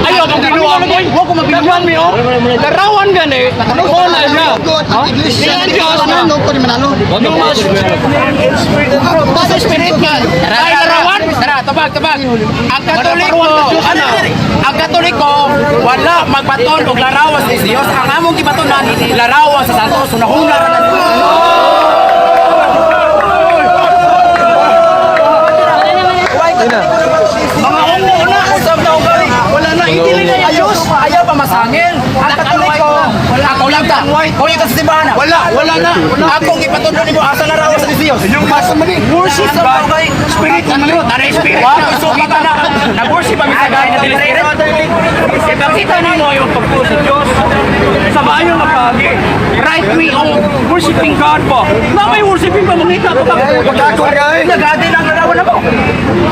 Ayaw kang binuang boy. Wa ko mabinuang mi oh. Larawan gani. Mo na siya. Ang iglesia Ang Diyos na. manalo ko ni manalo. You must sa spirit nga. Ay larawan. Tara, tabag, tabag. Ang Katoliko, ano, ang Katoliko, wala magbaton og larawan sa Diyos. Ang among gibatonan, larawan sa santos. Sunahuna ra na. Mga ungo na. Usab na ugali. Wala na hindi na Ayos, ayaw pa masangil. Ang Katoliko, ako lang ta. Kuya ka sa simbahan. Wala, wala na. Akong ipatulo nimo asa larawan sa Diyos. Yung masa man eh. Worship sa bagay. Spirit na man. Tara spirit. Wa ko na. Nag-worship ang sa gay na dili spirit. Kita nimo yung pagtuo sa Diyos sa maayo nga paagi. Right way of worshiping God po. Na may worshiping pa mangita pa ba? Nagadi lang larawan na mo.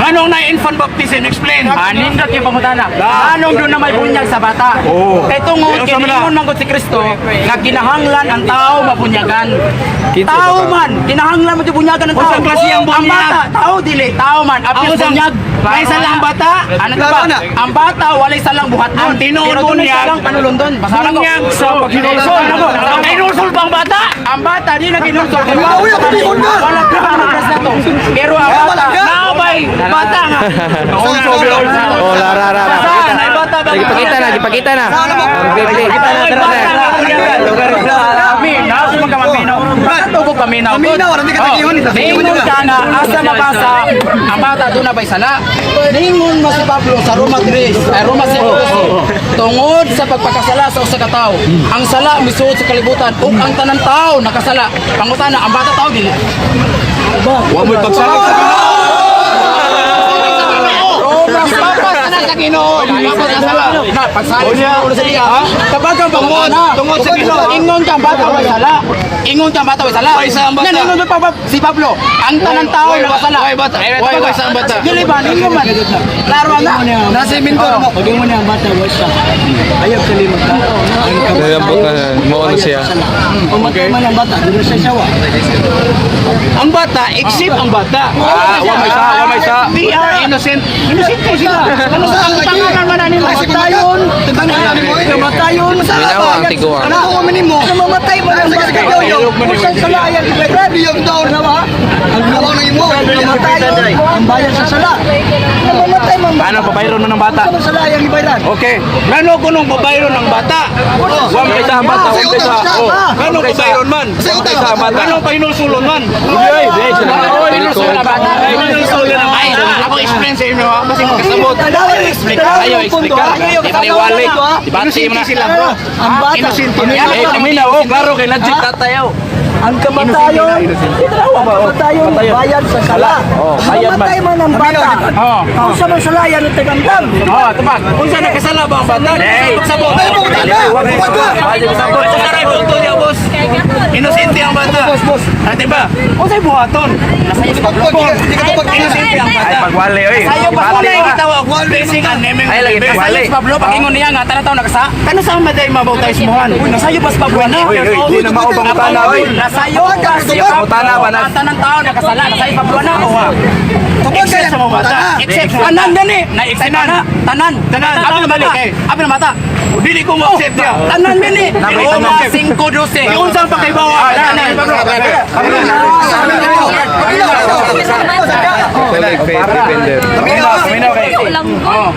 Anong na infant baptism? Explain. Anindot yung pangutana. Anong doon na may bunyag sa bata? Oo. Kay tungod Pero sa mga- kiniingon man gud si Kristo nga kinahanglan ang tao mabunyagan. Tao man, kinahanglan mo bunyagan ang tao. Unsang klase ang bunyag? Ang bata, tao dili, tao man, apis Ang unsang- bunyag. May salang bata? Ano Klaro ba? na. Ang bata walay salang buhaton. Ang tinuod Pero dunay bunyag, salang panulundon. Basahan ko. Bunyag sa paghinulsol. Ano? Hinulsol ba ang bata? Ang bata di na ginulsol. Uy, ako di ko na. Wala ka na to. Pero ang bata, Naabay, bata nga. Oh, la ra ra ra. Saan? Ay bata ba? Sige, pakita na, gipakita na. Ang Biblia. Minaw, sumang ka maminaw. Bakit ko paminaw? Paminaw, hindi ka tagihon, Oh, tagihon Ningon ka. ka na, asa mabasa, ang bata doon na ba'y sala? Ningon mo si Pablo sa Roma 3, ay Roma 7, tungod sa pagpakasala sa usa ka tawo, ang sala misuod sa kalibutan ug ang tanan tao nakasala. Pangutana, ang bata tao dili. Wa mo'y pagsalig sa Roma Papas na sa Ginoo. Papas na sala. Na, pagsalig sa ulo sa iya. Kapag ang Tungod, pangutana, tungod sa Ginoo. Ingon ka ang bata way sala. Ingon ka ang bata way sala. Way sa ang bata. Nan ingon pa si Pablo, ang tanan tao Way, nakasala. way bata. Way, way sa ang bata. Dili ba ningon man. Klaro na. Nasa mintor mo. Nalambot na, mo ano siya. Okay. Ang bata, except ang bata. Ah, wa may sa, wa may sa. They are innocent. Innocent po sila. Ano sa ang tanganan man nila? Kamatayon. Kamatayon. Minaw ang tiguan. Ano ko minimo? Namamatay mo lang sa kagayo. Usang sala ayan ibayran. Yung daw na ba? Ang gawa ng imo. Kamatayon. Ang bayad sa sala. Namamatay man ba? Ano, pabayron mo ng bata? Sa sala ayan ibayran. Okay. Ngano kunong babayron ng bata? Wa may sa ang bata, wa may sa. Oh, Ngano babayron man? Sa utang. Sa bata. Ngano pahinulsulon man? Ay, ay, sila. Pinulsulon ang bata. Pahinulsulon ang Ay, bata. ako explain sa inyo ha, kasi magkasabot. Ayaw explicar. Di maniwalik. Di bati mo Innocent na. sila bro. Ang bata. Innocent. Eh, paminaw, oh, klaro kay Najib tatayaw. Ang kamatayon. Kamatayon bayad sa sala. Oh, bayad man. Mamatay man ang bata. Oh. Unsa man sala yan ang tagamdam. Oh, tubag. Unsa nakasala ba ang bata? Hey. Pagsabot. Ay, pumunta na! Pumunta! Sa ray punto niya, boss. Inosente ang bata. Boss, boss. Ate ba? Unsay buhaton? Inosente ang Ay, bata. pagwali, oy. Sayo pa, Bati Wala mo na. gitawag blessing ang nemeng. Ay, lagi Nasayo pagwali. si Pablo, pag-ingon niya nga, tanan tao nakasa. Kano sa maday mabautismohan? Nasayo pa si Pablo na. Uy, uy, di na mao pangutana, oy. Nasayo pa si Pablo. Pangutana ba na? Ang tanan tao nakasala. Nasayo si Pablo na. Oh, ha. Except sa mga bata. Except tanan gani. Na except na. Tanan. Tanan. Abi na mata. Okay. Abi na mata. Dili ko mo-accept niya. Tanan gani. Dili ko Roma mo-accept. 5:12. Yung unsang pakaibawa. Tanan. Catholic faith defender. Paminaw kay. Oh.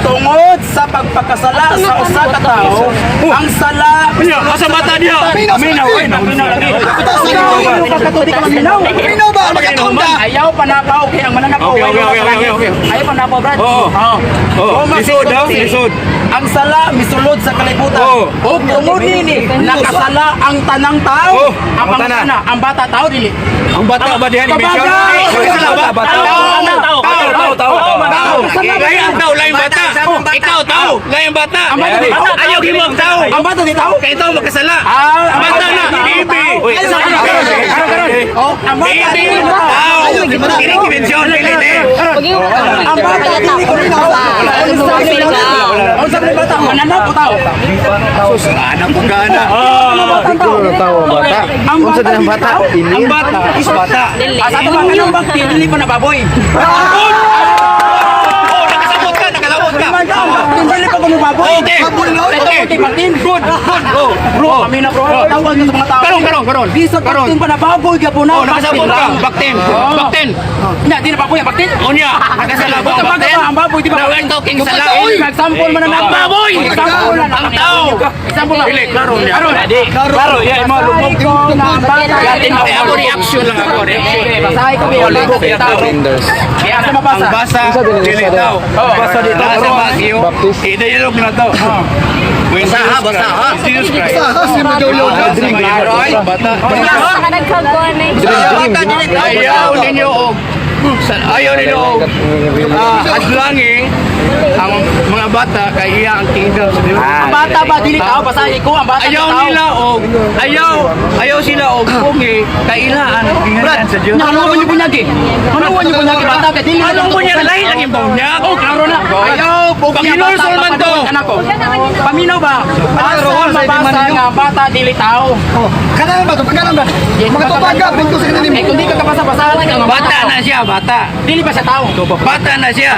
Tungod sa pagpakasala sa usa ka tawo, ang sala Nya, asa bata niya? Paminaw, oy. Paminaw lagi. Minaw Paminaw. ba? Magkatunda! Ayaw panapaw kay ang mananapaw. Okay. Ayaw panapaw, Brad. Oo. Oo. Oo. Roma Lisod, 5:12. ah, lisod. Ang sala misulod sa kalibutan. Oo. Ug tungod niini nakasala ang tanang tao. Oo. Ang Ang tanan. pangutana, ang bata tao dili. Ang bata ba diha ni mention? Kabaga! Ay, bata ba? Tao, Tao, tao, tao, tao, tao, tao. tao. Kaya ang tao laing bata. Ikaw tao, laing bata. Ang bata di tao. Ayaw himo ang tao. Ang bata di tao. Kay tao makasala. Ah, Ang bata na, baby. Ay, karon, karon. Oh, ang bata Baby, dili tao. tao. Dili mention, dili dili. Ang bata dili ko rin tao. Unsa man bata mananaw ko tao. Anak ko gana. Siguro na tao ang bata. Ang Unsa bata din ang dili bata? tao. Ang bata is bata. Asa to bang anong bakti dili pa na baboy. Oh, nakasabot ka, nakasabot ka. Ang bakti dili baboy. Okay. Baboy na. Okay. Okay. Baktin. Good, good. Oh, Bro, kami na, bro. Tawag na sa mga tao. Karon, karon, karon. Bisa Karon. baktin pa na baboy ka po na. Oh, nakasabot ka. Baktin. Baktin. Nya, di na baboy ang baktin. Unya, nakasala ba Ang ang baktin? ang baboy, di ba? Now we're talking Kung sala. totoo, Example man na Ang baboy! Example na Ang tao! Example na. Dili, klaro niya. Klaro, yeah, mo lubog. Basahin ko na Ay, ako reaction lang ako, reaction. Basahin ko yung lubog ng tao. Kaya sa mabasa. Ang basa, dili daw. Basa dito. Sa Matthew, idayalog na daw. Basaha, basaha. Jesus Christ. Sa si Jojo. Bata. Basta nagkagkuhan eh. Ayaw ninyo og ayaw ninyo og hadlangi ang mga bata kay iya ang kingdom sa Dios. Ang bata ba dili tao basahin ko ang bata Ayaw tao. nila og ayaw ayaw sila og pungi kay ila ang gingan sa Dios. Nya, ano man yung bunyag eh? Ano man yung bunyag eh? Bata kay dili Anong bunyag lahi lang yung bunyag? Oh, klaro na. Ayaw, pogi ang bata, Pag-inulsol man to. papaduot anak ko. Paminaw ba? Asa mabasa nga ang bata dili tao. Oh, kanan ba to? Pagkanan ba? Mga tubaga, punto sa kanila. Eh kung di ka kapasa-basahan ka nga Bata na siya, bata. Dili ba siya tao? Bata na siya.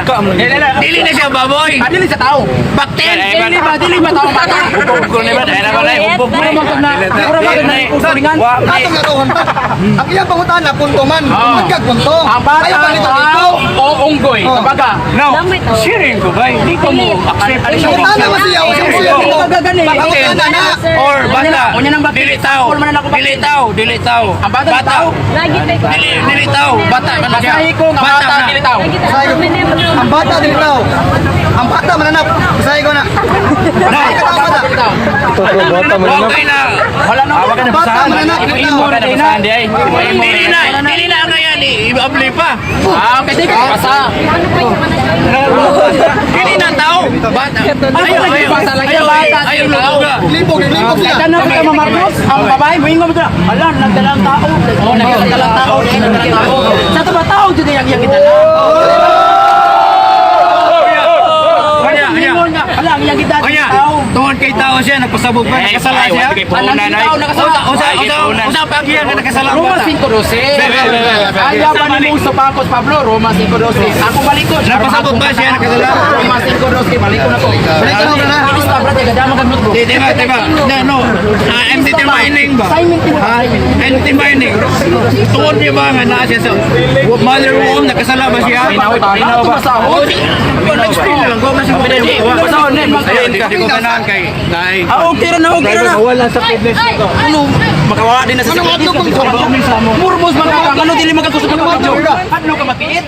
Dili na siya baboy. Ah, dili siya tao. Baktin. Dili ba, dili ba tao bata? Hubog ko ni ba? Dahil na ba na? Hubog Mura man kag na, mura man kag na usulingan. Atong laruhan pa. Ang iyang pangutana, punto man. Magkag punto. Ang bata Ayaw pa nito dito. tao o unggoy. Kabaga. Now, sharing ko ba? Hindi ko mo accept. Pangutana ba siya? O siya siya dito. Gagani. Pangutana na. Or bata. Unya nang bakit. Dili tao. Man na ako bakit. Dili tao, dili tao. Ang bata dili tao. Lagi tayo. Dili dili tao, bata man na siya. Basahin ko nga bata na. dili tao. Ang bata dili tao. Ang bata mananap. Basahin ko na. Basahin ko na bata. Dili tao. Okay na. Wala na. Ang bata mananap. Dili tao. Dili na ngayon i-abli pa. Ah, okay, di ka basa. Dili na tao. Bata. Ayaw, Ayaw, basa lang ayaw, yung bata, ayaw, dili tao. lubuga. Libog, libog siya. Kaya na kita Marcos, ang babae, moingon mo dira. Ala, nagdalang tao. Oh, nagdalang tao, nagdalang tao. Sa to ba tao jud yang yang gidala. Kanya, kanya. Moingon nga, ala ang iyang gidala Kanya, tao. tungod kay tao siya, nagpasabog pa, nakasala siya. Anang tao nakasala. Usa, usa, usa, pagyan nga nakasala ang Roma bata. 5:12. Ayaw ba ni mong supakos Pablo? Roma 5:12. Ako balikon. Napasabot ba siya nakasala? Roma 5:12 balikon ako. Balik ka na. Inis na brad, gadama kag notebook. Di, di ba, di ba? No, no. Ah, I'm determining ba? Simon Timo. I'm determining. Tungod niya ba nga naa siya sa mother womb, nakasala ba siya? Paminaw ba? Oh, explain na lang ko. Mas Basahon ni. Di ko ganahan kay Nay. Ah, okay ra na, okay ra na. Ano? Makawala din na sa Anong adto kung Murmos man ka, ano dili man ka kusog ka. Ano ka makiit?